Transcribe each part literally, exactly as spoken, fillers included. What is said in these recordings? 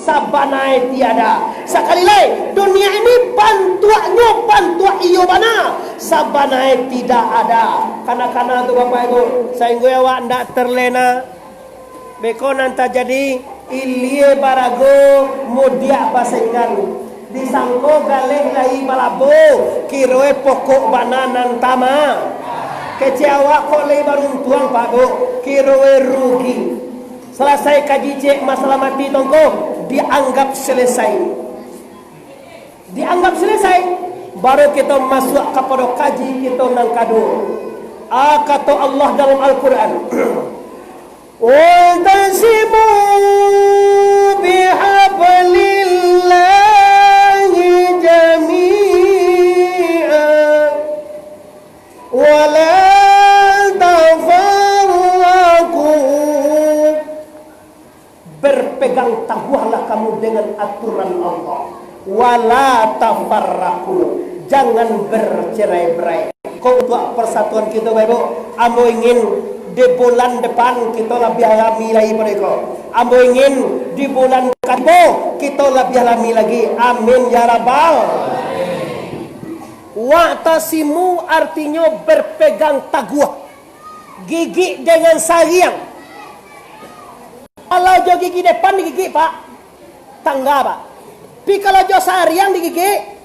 Sabana tiada. Sakali lai, dunia ini bantuaknyo bantuak iyo bana. Sabana tidak ada. Kana-kana tu, Bapak Ibu, sainggo awak ndak terlena. Beko nan tajadi, ilie barago, mudiak basenggan. Disangko galeh lai balabo, kiroe pokok bana nan tama. Kecek awak kok lai baruntuang, Pak, Bu, kiroe rugi. Salasai kaji ciek masalah mati tu ko, dianggap selesai. Dianggap selesai, baru kito masuak kapado kaji kito nan kaduo. A, kato Allah dalam Al-Quran, "Wa'tasimu bihablillahi jami'a, wala tafarraqu." Berpegang taguahlah kamu dengan aturan Allah. Wala tafarraqu, jangan bercerai-berai. Kok untuak persatuan kito, Bapak Ibu, ambo ingin di bulan depan kito labiah rami lagi pado iko. Ambo ingin di bulan katigo kito labiah rami lagi. Amin ya rabbal. Wa'tasimu artinyo berpegang taguah. Gigik dengan sariang. Kalau jo gigi depan digigik, Pak, tangga, Pak. Tapi kalau jo sariang digigik,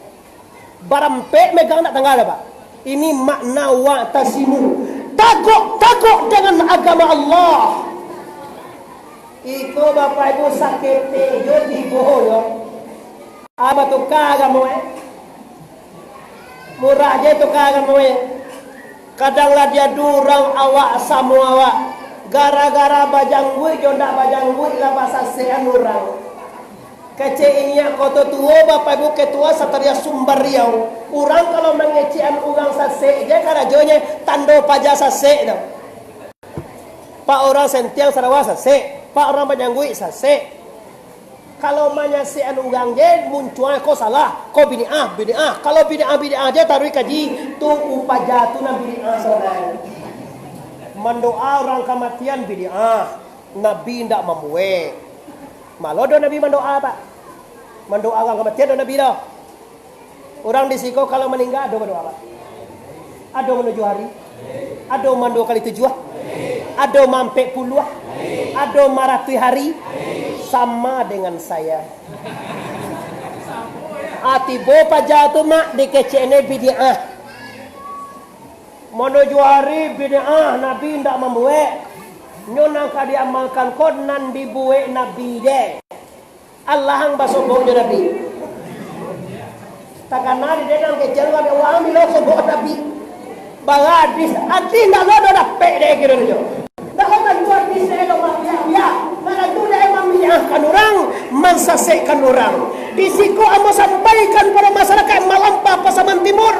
barampek megang ndak tangga doh, Pak. Ini makna wa'tasimu. Tagok-tagok dengan agama Allah. Iko, Bapak Ibu, saketek jo tibo yo. Ah, batuka agamo, eh. Murah je tuka agamo, eh. Kadang lah diadu urang awak samo awak. Gara-gara bajangguik jo ndak bajangguik lah basasekan urang. Kecek inyiak Koto Tuo, Bapak Ibu Ketua Satria Sumbar Riau. Urang kalau mangecekan urang sasek je karajonye, tando paja sasek tu. Pak urang sentiang sarawa sasek, pak urang bajangguik sasek. Kalau manyasekan urang je, muncuang ko salah, ko bid'ah, bid'ah. Kalau bid'ah, bid'ah je taruih kaji, tu upaja tu nan bid'ah sabananyo. Mandoa urang kamatian bid'ah, Nabi indak mambuek. Malo do Nabi mandoa, Pak. Mandoa urang kamatian do Nabi do. Urang di siko kalau maningga ado badoa, Pak? Ado manujuah ari? Ado mandua kali tujuah? Ado maampek puluah? Ado maratuih ari? Sama dengan saya. Ah, tibo paja tu, Mak, dikecekne bid'ah. Manujuah ari bid'ah, Nabi indak mambuek. Nyo nan ka diamalkan ko nan dibuek Nabi je. Alah ang basobok jo Nabi. Takana di dalam kecil, ambiak urang bilo sobok Nabi. Bara hadis, hadis ndak lo do dapek dek kiro jo. Ndak lo tantu hadis dek lo mambiak-biak. Ndak tantu dek mambiakkan urang, mansasekkan urang. Di siko ambo sampaikan pado masyarakat Malampah Pasaman Timur.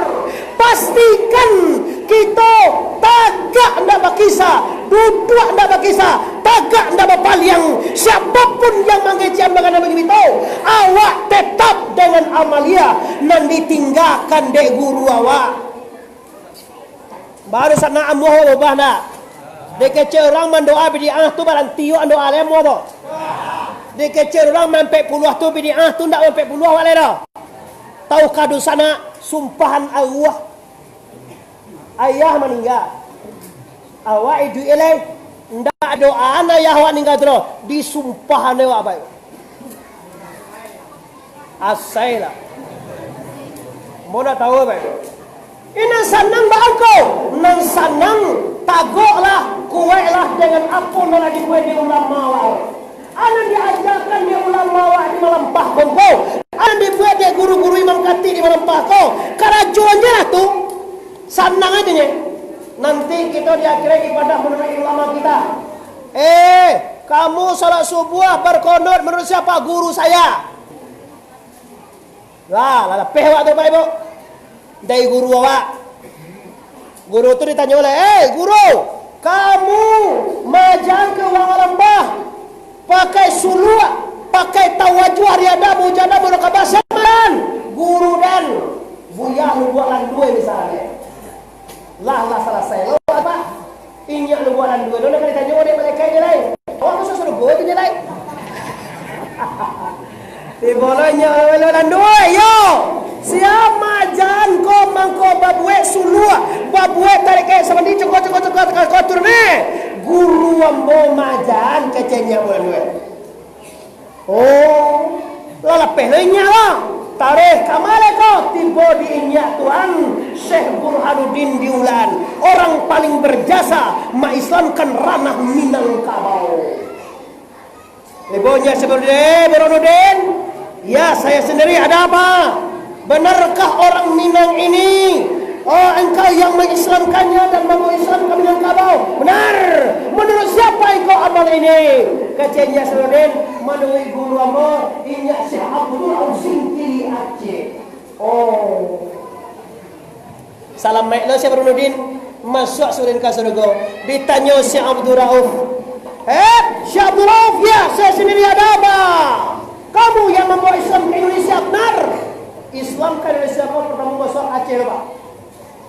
Pastikan kito tagak ndak bakisa, duduak ndak bakisa, tagak ndak bapaliang. Siapapun yang mangecekan bagana bagitu, awak tetap dengan amalia nan ditinggakan dek guru awak. Baru sanak amuah awak baubah ndak? Dikecek urang mandoa bid'ah tu baranti awak doa lai amuah tu. Dikecek urang maampek puluah tu bid'ah tu ndak maampek puluah awak lai doh. Tahukah dunsanak sumpahan aruah? Ayah maningga. Awak iduik lai. Ndak doaan ayah awak ningga tu doh. Disumpahan awak bae. Asai lah. Mau nak tahu bae. Ini nan sanang baa ko? Nan sanang, tagoklah, kuwaiklah dengan apo nan lah dibuek dek ulama awak. Anan diajakan dek ulama awak di Malampah ko, ko. Anan dibuek dek guru-guru imam katik di Malampah ko. Karajo je lah tu. Sanang aja nye. Nanti kita di akhirat ibadah menurut ulama kita. Eh, kamu salat subuh berkonut menurut siapa? Guru saya. Lah, lah lapeh awak tu, Bapak Ibu. Dari guru awak. Guru tu ditanyo lah, "Eh, guru, kamu maajaan ka urang Malampah pakai suluak, pakai tawajuah, riada, mujada, murokabah, siapa dan?" "Guru dan." "Buya lubuak landua misalnyo." Lah, lah salasai. Lo apa? Inyo lubuak landua. Lo nak ditanyo dek malaikat je lai. Awak masuk sarugo tu je lai. Tibo lo inyo lo landuik, yo. Sia majan ko mangko babuek suluah, babuek tarik kain sabandi, coko, coko, coko, coko, turun, eh. Guru ambo majan, keceknyo ambo landuik. Oh, lah lapeh lo inyak lah. Taruih ka ma lai ko? Tibo di inyak Tuan Syekh Burhanuddin di Ulan, orang paling berjasa maislamkan ranah Minangkabau. Tibo inyak Syekh Burhanuddin, Burhanuddin, ya, saya sendiri, ada apa? Benarkah orang Minang ini, oh, engkau yang mengislamkannya dan mambawa Islam ke Minangkabau? Benar. Menurut siapa engkau amal ini? Keceknyo Syekh Burhanuddin, manuruik guru ambo, inyak Syekh Abdul Ausin di Aceh. Oh. Salamaik lo Syekh Burhanuddin, masuak Syekh Burhanuddin ka sarugo. Ditanyo Syekh Abdul Rauf. Eh, Syekh Abdul Rauf, ya, saya sendiri, ada apa? Kamu yang membawa Islam ke Indonesia, benar? Islam ka Indonesia ko partamo masuak Aceh, Pak.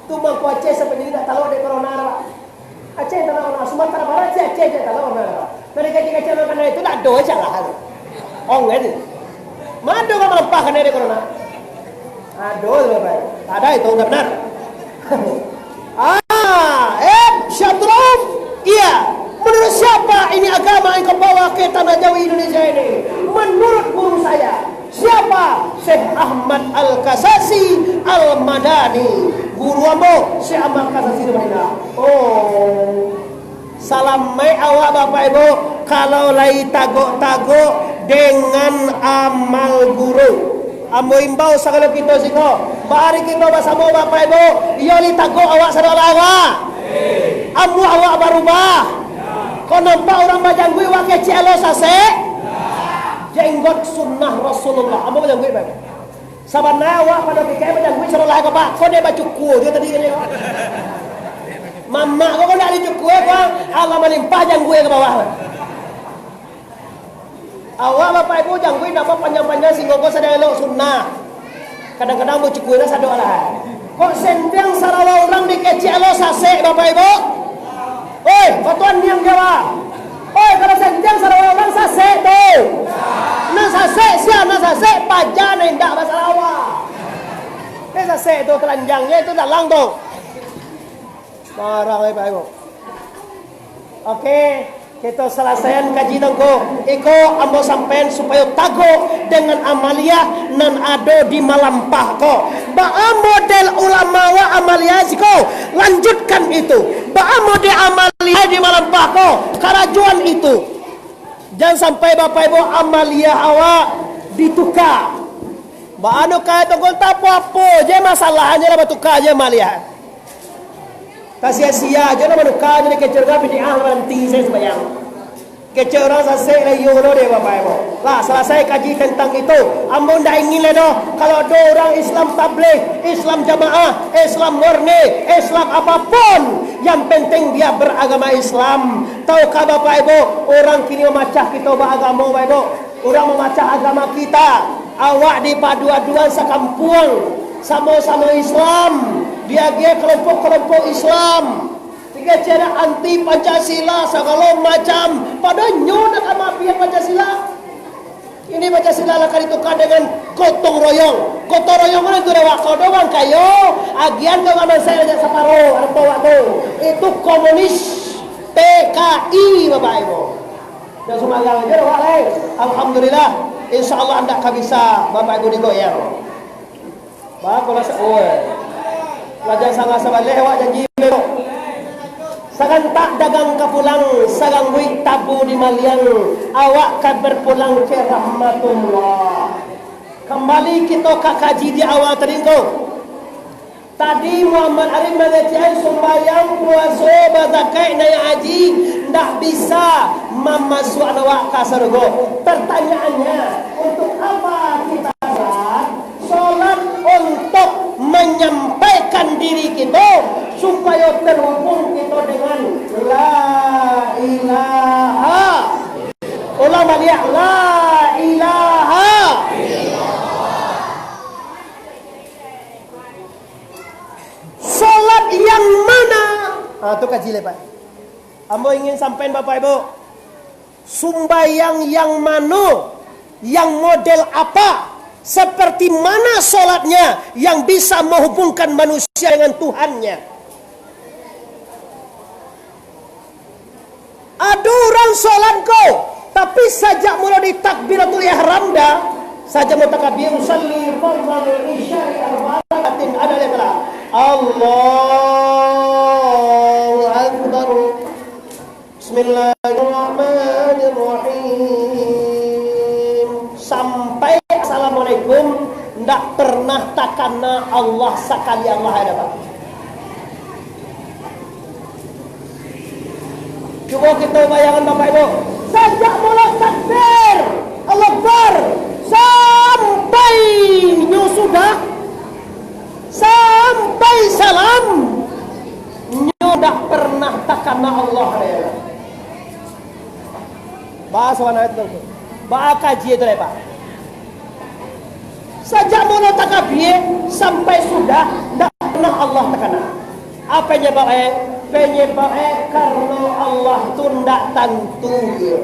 Tu mangko Aceh sampai kini dak talok dek corona, Pak. Aceh tanah urang, Sumatera Barat, Aceh, Aceh, Aceh, tanah urang. Dari kecil-kecil makan itu, dak ado salah tu. Ong aja. Mado ka malampah kanai dek corona? Ado tu, Bapak. Ada itu, dah benar. Ah, eh, Syekh Abdul Rauf, iya. Menurut siapa ini agama engkau bawa ke tanah Jawa Indonesia ini? Menurut guru saya. Siapa? Syekh Ahmad Al-Kasasi Al-Madani. Guru ambo, Syekh Ahmad Kasasi di Madinah. Oh. Salamaik awak, Bapak Ibu, kalau lai tagok-tagok dengan amal guru. Ambo imbau sagalo kito siko, bari kito basamo, Bapak Ibu, iyo lai tagok awak sadolah awak. Amuah awak barubah. Kok nampak urang bajangguik, wak kecek lo sasek? Jenggot sunnah Rasulullah. Ambo bajangguik, Bapak Ibu. Sabana awak pado pikir bajangguik sadolah ko, Pak. Ko dek bacukua juo tadi, katonyo. Mamak ko, ko ndak dicukua, ko alah malimpah jangguik ka bawah. Awak, Bapak Ibu, jangguik ndak bapanjang-panjang, singgo ko sadang elok, sunnah. Kadang-kadang bacukua lah sadok lah. Kok sentiang sarawa urang dikecek lo sasek, Bapak Ibu? Oi, batuan niang jawa. Oi, kalau sentiang sarawa urang sasek tu. Nan sasek sia, nan sasek paja, nan indak basarawa. Nan sasek tu talanjang, yo itu dalang tu. Marah, eh, Pak Ibu. Oke, kito salasaian kaji tangko. Iko ambo sampaian supayo tagok dengan amaliah nan ado di Malampah ko. Baa model ulama awak amaliah siko? Lanjutkan itu. Baa model amaliah di Malampah ko? Karajoan itu. Jan sampai Bapak Ibu amaliah awak dituka. Baa nuka itu, ko tak apo-apo je masalahnyo lah batuka je amaliah. Tasia-sia je lah manuka, jadi kecek urang bidiah baranti se sumbayang. Kecek urang sasek lah iyo lo dek Bapak Ibu. Lah, salasai kaji tantang itu. Ambo ndak ingin lai doh, kalau ado urang Islam tabligh, Islam jamaah, Islam murni, Islam apapun, yang penting dia beragama Islam. Tahukah Bapak Ibu, urang kini mamacah kito baagamo, Bapak Ibu? Urang mamacah agama kita. Awak dipadu-aduan sakampuang, samo-samo Islam, diagiah kelompok-kelompok Islam. Tiga cewek anti Pancasila, sagalo macam. Padahal nyo nak ka maabihan Pancasila. Ini Pancasila lah ka ditukar dengan gotong royong. Gotong royong mana tu, dewak? Kalau urang kayo, agian ke urang bansaik banyak saparo, ada tu. Itu komunis, P K I, Bapak Ibu. Jan sumbarang aja, dewak, lai. Alhamdulillah, insya Allah ndak ka bisa Bapak Ibu digoyang. Ba, kalau sa-, oi. Lah jan salah sabaleh awak janji besok. Sagantak dagang ka pulang, sagangguik tabu di maliang, awak ka berpulang ke rahmatullah. Kambali kito ka kaji di awal tadi ko. Tadi Muhammad Arif mangecek sumbayang, puaso, bazakaik, naiak haji, ndak bisa mamasuakan awak ka sarugo. Pertanyaannya, untuk apa kita salat? Salat untuk menyampaikan diri kito, supayo terhubung kito dengan la ilaha. Ulang baliak, la ilaha. Salat yang mana? Ah, tu kaji lai, Pak. Ambo ingin sampaikan, Bapak Ibu. Sumbayang yang mano Yang model apa? Seperti mana sholatnya yang bisa menghubungkan manusia dengan Tuhannya? Ado urang sholat ko, tapi sajak mulo di takbiratul ihram dah, sajak mutakabir usalli fardhal isya'i arba'a rakaatin ada dia kala. Allahu Akbar. Bismillahirrahmanirrahim. Sampai assalamualaikum, ndak pernah takana Allah sakali Allah ada, Pak. Cubo kito bayangkan, Bapak Ibu, sajak mulo takbir, Allahu Akbar, sampai nyo sudah, sampai salam, nyo ndak pernah takana Allah, deh. Bahasa mana itu? Baa kaji itu, deh, Pak. Sajak mulo takabir sampai sudah, ndak pernah Allah takana. Apo penyebabnyo? Penyebabnyo karano Allah tu ndak tantu, yo.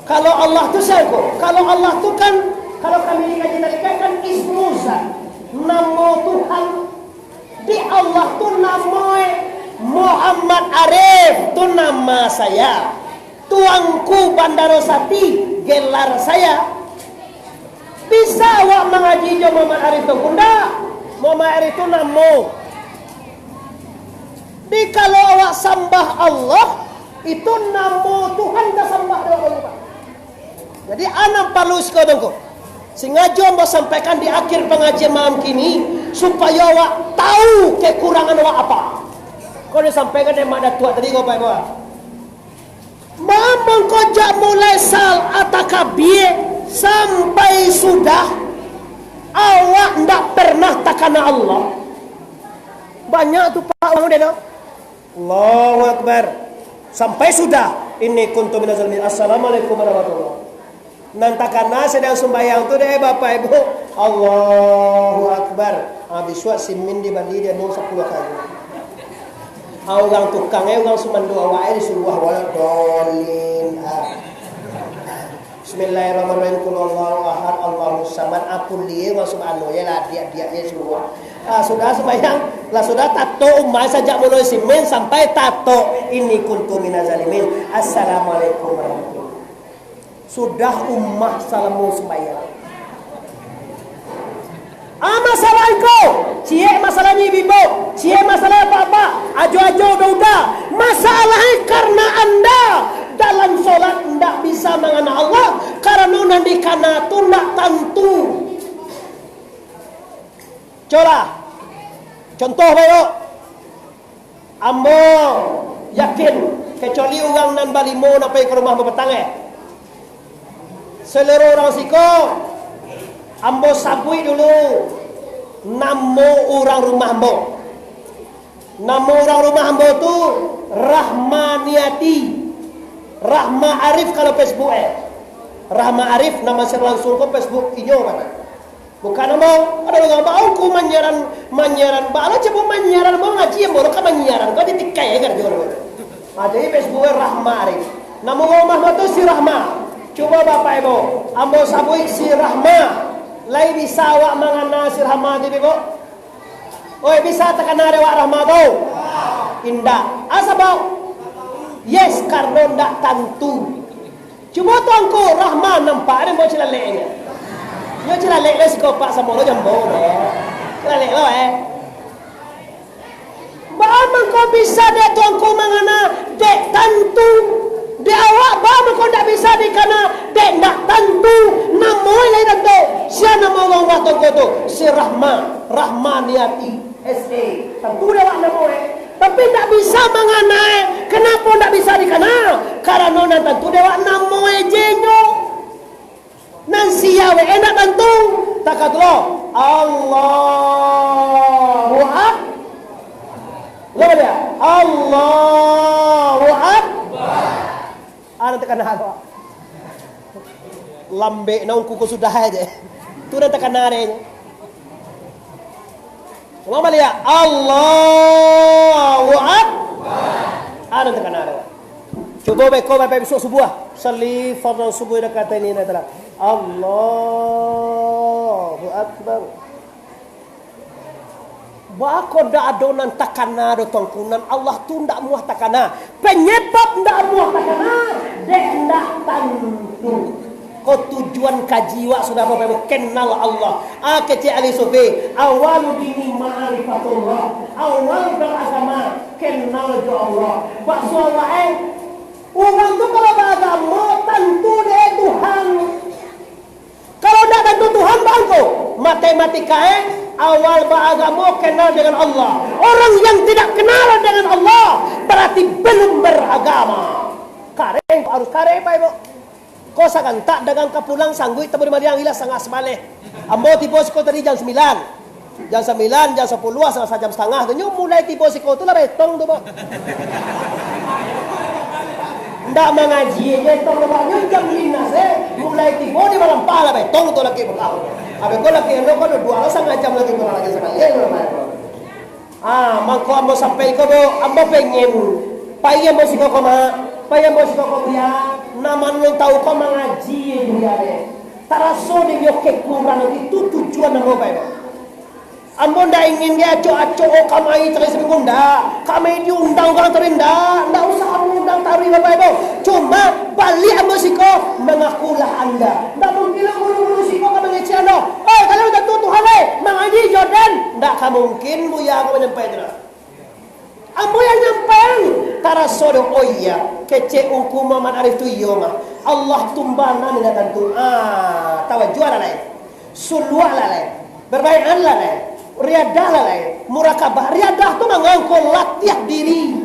Kalau Allah tu sia ko? Kalau Allah tu kan, kalau kami dikaji tadi kan, kan ismu zat, namo Tuhan. Di Allah tu namo e Muhammad Arif, tu nama saya. Tuanku Bandaro Sati, gelar saya. Bisa awak mangaji jo Muhammad Arif tu? Ndak. Muhammad Arif tu namo. Di kalau awak sambah Allah, itu namo Tuhan tasambah dek Allah. Jadi, a nan paralu siko tu ko, singajo ambo sampaikan di akhir pangajian malam kini, supayo awak tahu kekurangan awak apa. Ko disampaikan dek Mak Datuak tadi ko, Bapak Ibu. Mangko jak mulai sal-, takabir sampai sudah, awak ndak pernah takana Allah. Banyak tu, Pak, urang dek tu. Allahu Akbar. Sampai sudah, "Inni kuntu minaz zalimin. Assalamualaikum warahmatullah." Nan takana sadang sumbayang tu deh, Bapak Ibu. Allahu Akbar. Ah, bisuak simin dibali dek nyo sapuluah kayu. Ah, urang tukang, eh, urang sumando awak, eh, disuruah wala dolin. Ah. Bismillahirrahmanirrahim. Qul huwallahu ahad, Allahus samad. Apo lai, masuk anu je lah, diak-diak je suruah. Ah, sudah sumbayang, lah sudah tatok umah sajak mulai simin sampai tatok "Inni kuntu minaz zalimin. Assalamualaikum warahmatullahi." Sudah umah salamo sumbayang. Ah, masalah iko, ciek masalah ni bibo, ciek masalah apa-apa, ajo-ajo uda-uda. Masalahnyo karano anda dalam solat ndak bisa mangana Allah, karano nan dikana tu ndak tantu. Colah, contoh bayo. Ambo yakin, kecuali urang nan balimo nan pai ka rumah ambo patang, eh. Salero urang siko, ambo sabuik dulu namo urang rumah ambo. Namo urang rumah ambo tu Rahmaniati. Rahma Arif kalau Facebook, eh. Rahma Arif, namo secara langsung ko Facebook inyo kan. Bukan ambo, ado urang ba-, "Ungku manyiaran, manyiaran, ba-, alah cubo manyiaran, ambo ngaji, ambo ka manyiaran, kau ditikai karajo." Ah, jadi Facebook Rahma Arif. Namo rumah ambo tu si Rahma. Cubo Bapak Ibu, ambo sabuik si Rahma. Lai bisa awak mangana si Rahma tu, Ibu? Oi, bisa takana dek awak Rahma tu? Indak. Asa bau? Yes, karano ndak tantu. Cubo Tuanku Rahma nampak dek ambo cilaleknyo. Nyo cilalek dek siko Pak samo lo jo ambo, eh. Cilalek lo, eh. Baa mangko bisa dek Tuanku mangana dek tantu? Dek awak baa mangko ndak bisa dikana dek ndak tantu? Namo lai tantu. Sia namo urang rumah Tuanku tu? Si Rahma, Rahmaniati. S A. Tantu dek awak namo e. Tapi ndak bisa mangana e. Kenapo ndak bisa dikana? Karano nan tantu dek awak namo e je nyo. Nan sia we e ndak tantu. Takatulah. Allahu Ak-, Lo dia? Allahu Akbar. Ah, nan takana tu. Lambek naungku ko sudah aja. Tu nan takana dek nyo. Ulang baliak. Allahu Akbar. Ah, nan takana dek. Cubo beko, Bapak Ibu, subuah. Salli fardhu subuh dakatan ini adalah Allahu Akbar. Baa kok ndak ado nan takana do, Tuangku, nan Allah tu ndak muah takana. Panyabab ndak muah takana, dek ndak tantu. Ko tujuan kaji wak sudah, Bapak Ibu, kenal Allah. Ah, kecek ahli sufi, awalu dini ma'rifatullah. Awal baragama, kenal jo Allah. Bakso awak, eh, urang tu kalau baragamo, tantu dek Tuhan. Kalau ndak tantu Tuhan, bangko. Matematika, eh, awal baragamo, kenal dengan Allah. Orang yang tidak kenal dengan Allah, berarti belum beragama. Kareh, harus kareh, Bapak Ibu. Ko sagantak dagang ka pulang, sangguik tamu di maliang, ilah sangah sabaleh. Ambo tibo siko tadi jam sambilan. Jam sambilan, jam sapuluah, sa-, sajam satangah tu. Nyo mulai tibo siko tu lah betong tu, Bang. Ndak mangaji je tong, Bang. Nyo jam limo se, mulai tibo di Malampah lah betong tu laki bakal. Abih ko laki ando ko duo lah sangah jam lagi kurang lagi sakali, eh, Bang. Ah, mangko ambo sampai ko, Bu, ambo pengen pai ambo siko ko, Mak, pai ambo siko ko, Buya, nan mano tau ko mangaji, Buya, deh. Taraso dek nyo kekurangan itu tujuan ambo, Bapak Ibu. Ambo ndak ingin ge acok-acok, oh, kamari taruih saminggu, ndak. Kamari diundang urang taruih, ndak. Ndak usah ambo undang taruih, Bapak Ibu. Cuma, baliak ambo siko, mangakulah anda. Ndak mungkin lah guru-guru siko ka mangecek ando. "Oi, kalian udah tua Tuhan, eh, mangaji jo den." Ndak ka mungkin, Buya, ambo manyampai tu lah. Ambo yang nyampaian, taraso doh, oh iya, kecek Ungku Muhammad Arif tu iyo mah. Allah tumbanan indak tantu. Ah, tawajuah lah lai. Suluak lah lai. Barbai'an lah lai. Riadah lah lai. Murakabah. Riadah tu mangangko latiah diri.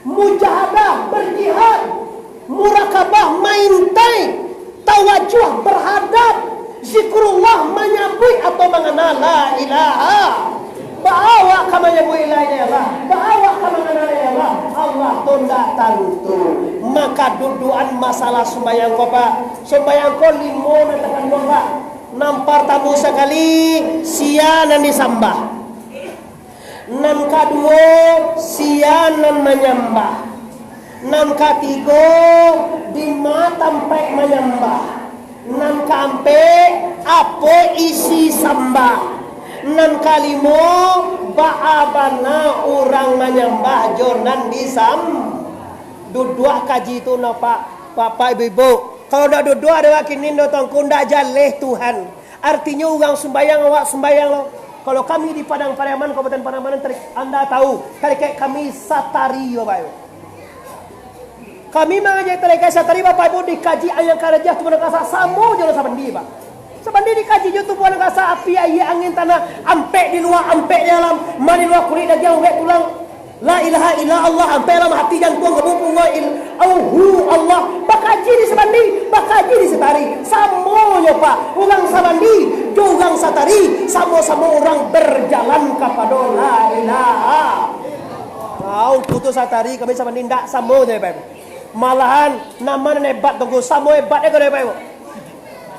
Mujahadah, berjihad. Murakabah, maintai. Tawajuah, berhadap. Zikrullah, manyabuik atau mangana la ilaha. Baa awak ka manyabuik la ilaha illallah, baa awak ka mangana la ilaha illallah, Allah tu ndak tantu. Maka dudukan masalah sumbayang ko, Pak. Sumbayang ko limo nan takanduang, Pak. Nan partamo sakali, sia nan disambah. Nan kaduo, sia nan manyambah. Nan katigo, dima tampaik manyambah. Nan kaampek, apo isi sambah. Nan kalimo, baa bana urang manyambah jo nan disam-, duduak kaji tu no, Pak, Bapak, Ibu-ibu. Kalau ndak duduak dek awak kini do, Tuangku, ndak jaleh Tuhan. Artinyo, urang sumbayang, awak sumbayang lo. Kalau kami di Padang Pariaman, Kabupaten Padang Pariaman, tadi anda tahu, kalikek kami satari, Bapak Ibu. Kami mangajak tarekai satari, Bapak Ibu, dikaji ayang karaja tubuah nan kasa, samo jo lah sabandi, Pak. Sabandi dikaji jo tubuah nan kasa, api, aia, angin, tanah, ampek di lua, ampek di dalam, ma di lua kulik, dagiang, urek, tulang. La ilaha illa Allah, ampek dalam hati, jantuang, gabu, pungga, il-, auhu, Allah. Bakaji di sabandi, bakaji di satari. Samonyo, Pak. Urang sabandi jo urang satari, samo-samo urang berjalan kapado la ilaha. Tahu, putus satari, kami sabandi ndak samo je, Pak. Malahan, nan ma nan hebat, Tuangku, samo hebat je ko, Pak.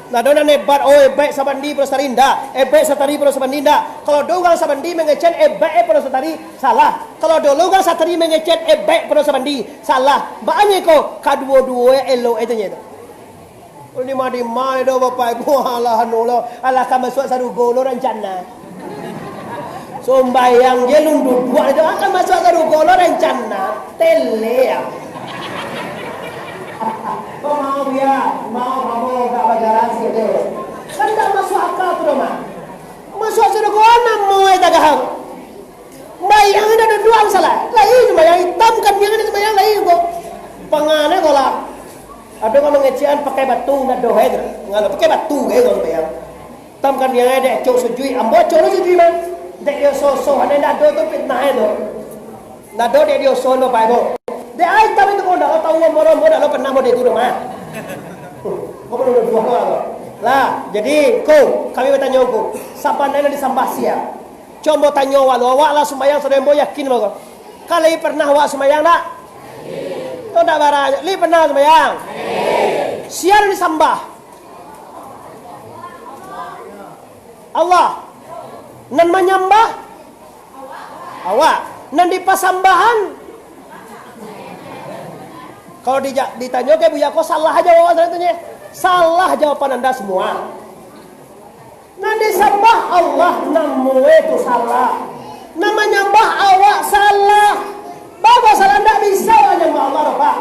Ndak ado nan hebat, oh, hebat sabandi pado satari, ndak. Hebat satari pado sabandi, ndak. Kalau ado urang sabandi mangecek hebat pado satari, salah. Kalau ado urang satari mangecek hebat pado sabandi, salah. Baa nyo ko, kaduo-duo elok itu nyo tu. Dima-dima do, Bapak Ibu, alah, anu lo, alah ka masuak sarugo lo rancana. Sumbayang je lun duduak itu, akan masuak sarugo lo rancana. Tele, ya. Kok mau, ya? Mau, kamu agak bajalan sikit. Kan ndak masuak akal tu doh, Mak. Masuak sarugo namo, eh, tagahang. Sumbayang indak duduak masalah. Lai sumbayang, itam kaniang indak sumbayang, lai ko. Pangana ko lah. Ado urang mangecekan pakai batu, ndak doh ai tu. Ngalo pakai batu ai ko sumbayang. Itam kaniang ai dek acok sujuik, ambo acok lo sujuik mah. Dek iyo sosoh, ado indak ado tu fitnah ai tu. Ndak ado dek iyo sosoh lo pai ko. Dek ai itam itu ko ndak lo tahu ambo, ambo ndak lo pernah model tu doh mah. Ko perlu duduak lo. Lah, jadi ko, kami batanyo ko, sabananyo disambah sia? Cubo tanyo awak lo, awak lah sumbayang, saudara ambo yakin lo ko. Ka lai pernah awak sumbayang ndak? Ko ndak barang, lai pernah sumbayang? Sia nan disambah? Allah. Nan manyambah? Awak. Nan dipasambahan? Kalau dija-, ditanyo ka Buya ko, salah jawaban anda tu, nye. Salah jawaban anda semua. Nan disambah Allah namoe tu salah. Nan manyambah awak salah. Bagus salah, ndak bisa awak nyambah Allah, Bapak.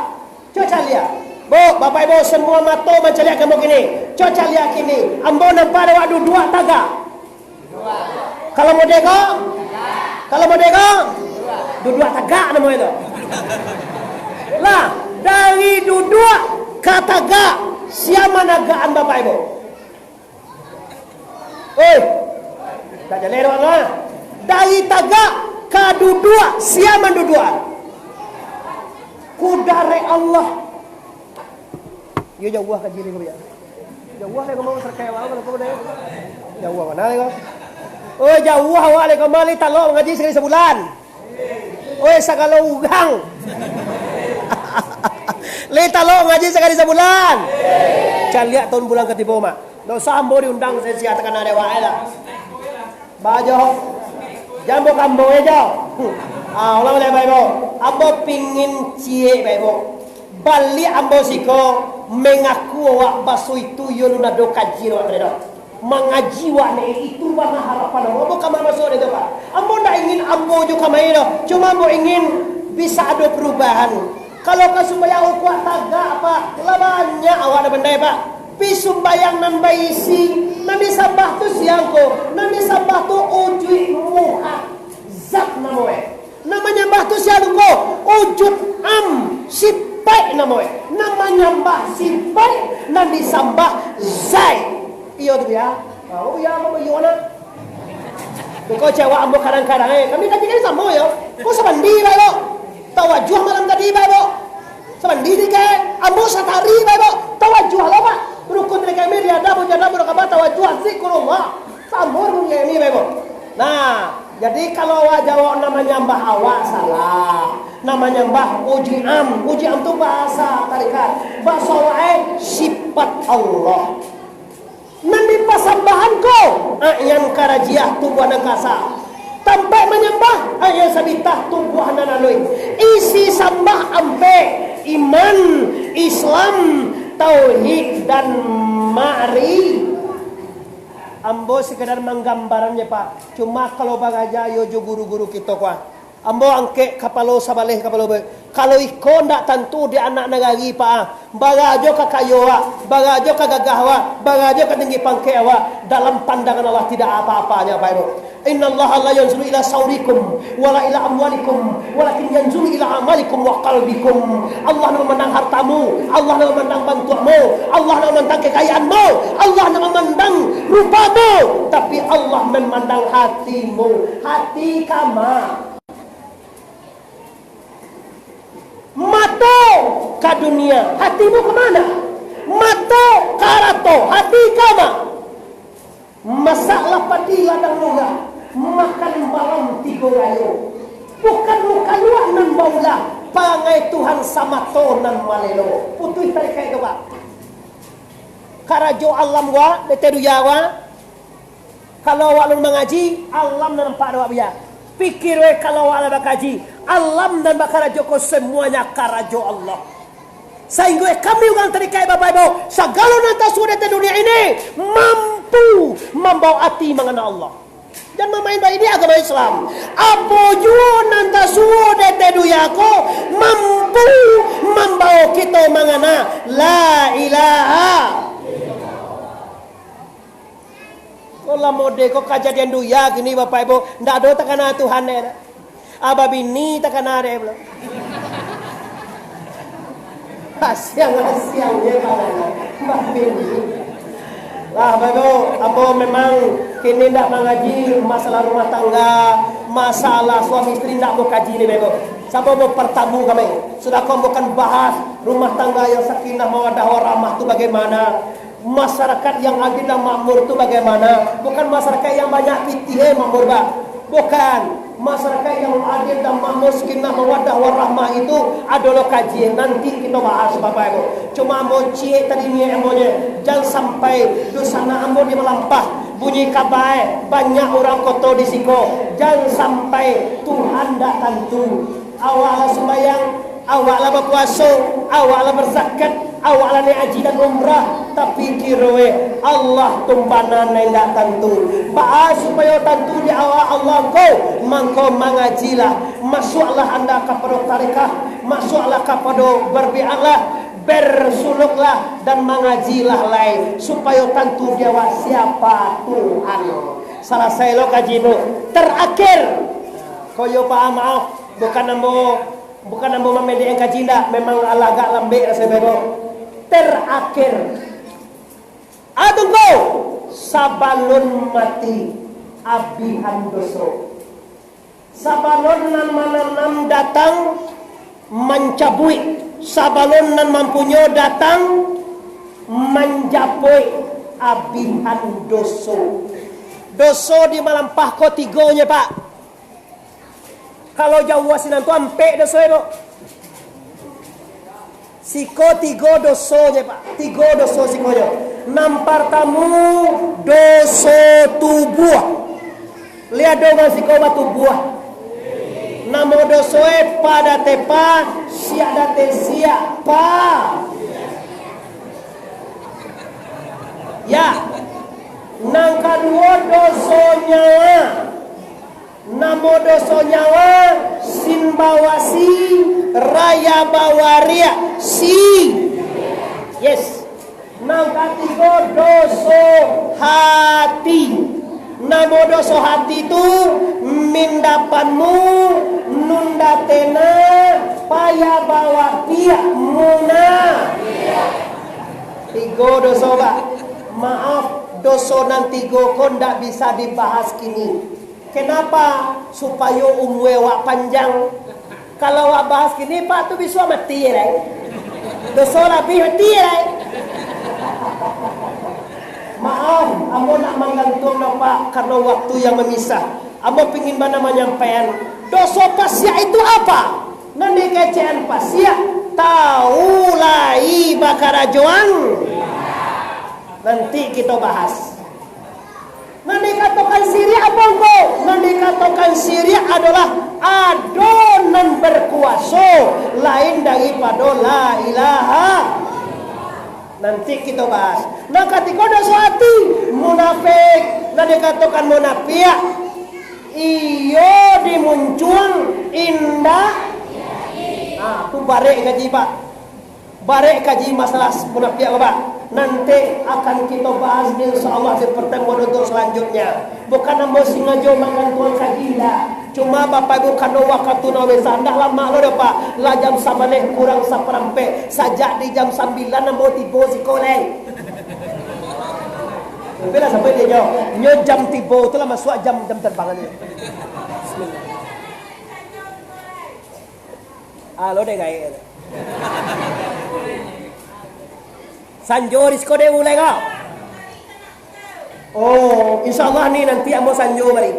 Cubo caliak. Bu, Bapak Ibu, semua mato mancaliak ka ambo kini. Cubo caliak kini. Ambo nampak awak duduak tagak. Kalau model ko? Kalau model ko? Duduak tagak namoe tu. Lah, dari duduak ka tagak, sia managakan Bapak Ibu? Oi, tak jaleh doh lah. Dari tagak ka duduak, sia manduduak? Kudarek Allah. Iyo, jauah kaji ni, Buya. Jauah dek kamari, serkai awak, kalau kau dek. Jauah bana dek kau. Oh, jauah awak dek kamari, talok mangaji sakali sabulan. Oi, sagalo urang. Lai talok mangaji sakali sabulan. Caliak tahun bulan katibo, Mak. Ndak usah ambo diundang, sesi takana dek awak lah. Ba jo. Jan bukamboi jo. Ah, ulang baliak, Bapak Ibu. Ambo pingin ciek, Bapak Ibu. Baliak ambo siko, mangaku awak baso itu, iyo alun ado kaji awak tadi doh. Mangaji awak ni, itu bana harapan ambo. Ambo ka ma masuak dek itu, Pak? Ambo ndak ingin ambo jo kamari doh. Cuma ambo ingin bisa ado perubahan. Kalau ka sumbayang ukuak tagak, Pak, lah banyak awak nan pandai, Pak. Pi sumbayang nan baisi, nan disambah tu sia ko, nan disambah tu ujuik muha, zat namoe. Nan manyambah tu sia ko, wujud am, sipaik namoe. Nan manyambah sipaik, nan disambah zat. Iyo tu, Buya. Ah, oh, iyo, ambo iyo nak. Bukan cewek ambo kadang-kadang, eh. Kami kaji kan samo, yo. Ko sabandi, Bapak Ibu. Tawajuah malam tadi, Bapak Ibu. Sabandi dikek, ambo satari, Bapak Ibu. Tawajuah lah, Pak. Rukun dari kami, riadah, mujahadah, muraqabah, tawajuah, zikrullah. Samo rukun kami, Bapak Ibu. Nah, jadi kalau awak jawab nan manyambah awak, salah. Nan manyambah uji am. Uji am tu bahasa tarikat. Bahasa awak, eh, sifat Allah. Nan dipasambahan ko, aian karajiah tubuah nan kasa. Tampaik manyambah, aian sabitah tubuah nan aluih. Isi sambah ampek, iman, Islam, tauhid, dan ma'ri-. Ambo sekadar manggambaran je, Pak. Cuma kalau baraja yo jo guru-guru kito ko, ah. Ambo angkek kapalo sabaleh kapalo be-, kalau iko ndak tantu di anak nagari, Pak, ah. Barajo ka kayo awak, barajo ka gagah awak, barajo ka tinggi pangkek awak, dalam pandangan Allah tidak apa-apanya, Pak Ibu. Innallaha la yanzuru ila saurikum, wala ila amwalikum, walakin yanzuru ila amalikum wa qalbikum. Allah nak mamandang hartamu, Allah nak mamandang bantuakmu, Allah nak mamandang kekayaanmu, Allah nak mamandang rupamu, tapi Allah mamandang hatimu. Hati kama. Mato ka dunia, hatimu ka mana? Mato ka arato, hati ka ma? Masak lah padi ladang murah, makan malam tigo rayo. Bukan muka luak nan baulah, pangai Tuhan samato nan malelo. Putuih tarikaik tu, Pak. Karajo alam wa, dete duya wa. Kalau awak alun mangaji, alam nan nampak dek awak, Buya. Pikir weh, kalau awak lah bakaji, alam nan bakarajo ko semuanya karajo Allah. Sahinggo kami urang tarikaik, Bapak Ibu, sagalo nan tasuo di ateh dunia ini mampu mambawa ati mangana Allah. Jan mamain bak ini agama Islam. Apo juo nan tasuo di ateh dunia ko mampu mambawa kito mangana La ilaha. Ko lah mode ko kajadian dunia kini, Bapak Ibu, ndak ado takana Tuhan dek. Abah bini takana dek pulo. Asiang-asiang je, Pak. Abah bini. Lah, Bapak Ibu, ambo memang kini ndak mangaji masalah rumah tangga, masalah suami isteri ndak ambo kaji ni, Bapak Ibu. Sabab ambo partamu kami. Sudah ko ambo kan bahas rumah tangga yang sakinah mawaddah warahmah tu bagaimana. Masyarakat yang adil dan makmur tu bagaimana? Bukan masyarakat yang banyak pitih, eh, makmur, bah. Bukan. Masyarakat yang adil dan makmur, sakinah, mawaddah, warahmah itu ado lo kaji. Nanti kito bahas, Bapak Ibu. Cuma ambo ciek tadi niat ambo je. Jan sampai dunsanak ambo ni malampah. Bunyi kaba, eh, banyak urang koto di siko. Jan sampai Tuhan dak tantu. Awak lah sumbayang, awak lah bapuaso. Awak lah bazakat, awak lah naiak haji dan umrah, tapi kiroe Allah tumpanan nan indak tantu. Baa supayo tantu di awak Allah ko? Mangko mangajilah, masuaklah anda kapado tarekah, masuaklah kapado barbiatlah, bersuluklah, dan mangajilah lai, supayo tantu di awak siapa Tuhan. Salasai lo kaji tu. Terakhir, koyo paham maaf, bukan ambo Bukan ambo mamendekkan kaji ndak, memang alah agak lambek rasonyo beko. Terakhir, atungko, sabalun mati, abihan doso. Sabalun nan mananam datang mancabuik, sabalun nan mampunyo datang manjapuik, abihan doso. Doso di malampah ko tigonyo, Pak. Kalau jauah sinan tu ampek doso e, Buk. Siko tigo doso je, Pak. Tigo doso sikonyo. Nan partamu, doso tubuah. Liek dongan siko batubuah. Namo doso e, pa date pa, siak date siak, pa. Ya. Nan kaduo, doso nyawa. Namo doso nyawa, sin bawasi, raya bawariak, si. Yes. Nan katigo, doso hati. Namo doso hati tu, mindapanmu, nundatena, paya bawapiak, muna. Tigo doso, Pak. Maaf, doso nan tigo ko ndak bisa dibahas kini. Kenapa? Supayo umua awak panjang. Kalau awak bahas kini, Pak, tu bisuak mati lai. Doso labiah mati lai. Maaf, ambo nak manggantuang, Pak, karena waktu yang memisah. Ambo pingin bana manyampaian, doso pasiak itu apa? Nan dikecekan pasiak, tahu lai bakarajoan. Nanti kito bahas. Nan dikatokan siriak apo ko? Nan dikatokan siriak adolah ado nan berkuaso lain daripado la ilaha. Nanti kito bahas. Nan katigo doso ati, munafik. Nan dikatokan munafiak, iyo di muncuang, indak. Nah, tu barek kaji, Pak. Barek kaji masalah munafiak, Bapak. Nanti akan kito bahas, insya Allah, di pertemuan untuk selanjutnya. Bukan ambo singajo manggantuang kaji, indak. Cuma Bapak Ibu, karano wakatu nan bisa, ndak lamo lo doh, Pak. Lah jam sabaleh kurang saparampek. Sajak di jam sambilan ambo tibo siko lai. Tapi lah sampai dia nyo. Nyo jam tibo tu lah masuak jam, jam terbang ni. Bismillah. Ah, lo deh gaek. Sanjo di siko deh ulai ko. Oh, insya Allah ni nanti ambo sanjo bari.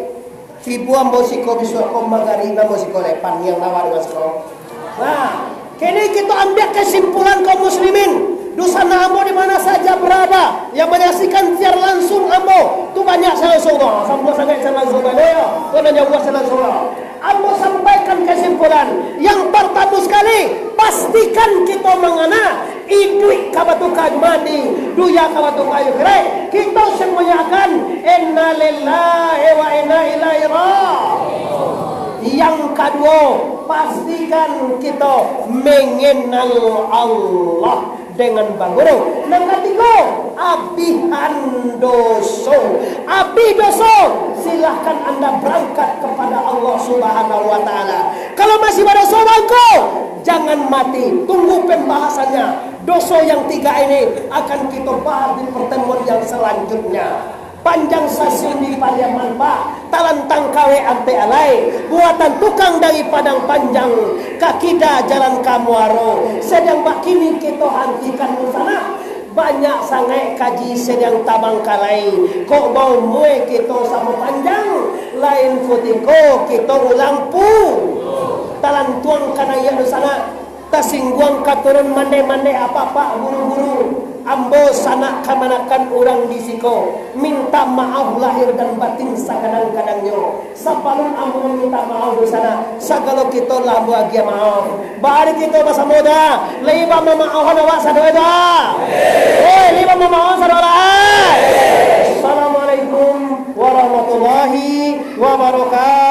Tibo ambo siko bisuak ko magarib ambo siko lepan yang nawa dengan siko. Nah, kini kito ambiak kesimpulan kaum muslimin. Dunsanak ambo di mana saja berada yang menyaksikan siar langsung ambo, tu banyak siar langsung tu. Sambuah sangaik siar langsung tu, yo. Tu nan jauah siar langsung tu. Ambo sampaikan kesimpulan. Yang pertama sekali, pastikan kito mangana iduik ka batuka mati, dunia ka batuka akhirat. Kito semuanya akan inna lillahi wa inna ilaihi ra-. Yang kaduo, pastikan kito mengenal Allah dengan baguru. Nan katigo, abihan doso. Abih doso, silahkan anda berangkat kepada Allah Subhanahu wa Ta'ala. Kalau masih badoso bangko, jangan mati. Tunggu pembahasannya. Doso yang tiga ini akan kita bahas di pertemuan yang selanjutnya. Panjang stasiun di Pariaman, Pak, talantang kawek ampek alai, buatan tukang dari Padang Panjang, ka kida jalan ka Muaro. Sadang bakini kito hantikan di sana. Banyak sangaik kaji sadang tabangkalai, kok baumua kito samo panjang, lain kutiko kito ulang pu. Talantuang ka naiak di sana, tasingguang ka turun mandeh-mandeh apak-apak guru-guru. Ambo sanak kamanakan urang di siko, minta maaf lahir dan batin sakadang-kadangnyo. Sabalun ambo maminta maaf dunsanak, sagalo kito lah ambo agiah maaf. Bari kito basamo dah, lai ba mamaafan awak sadoe dah. Oi, lai ba mamaafan sadoe lah, ai. Assalamualaikum warahmatullahi wabarakatuh.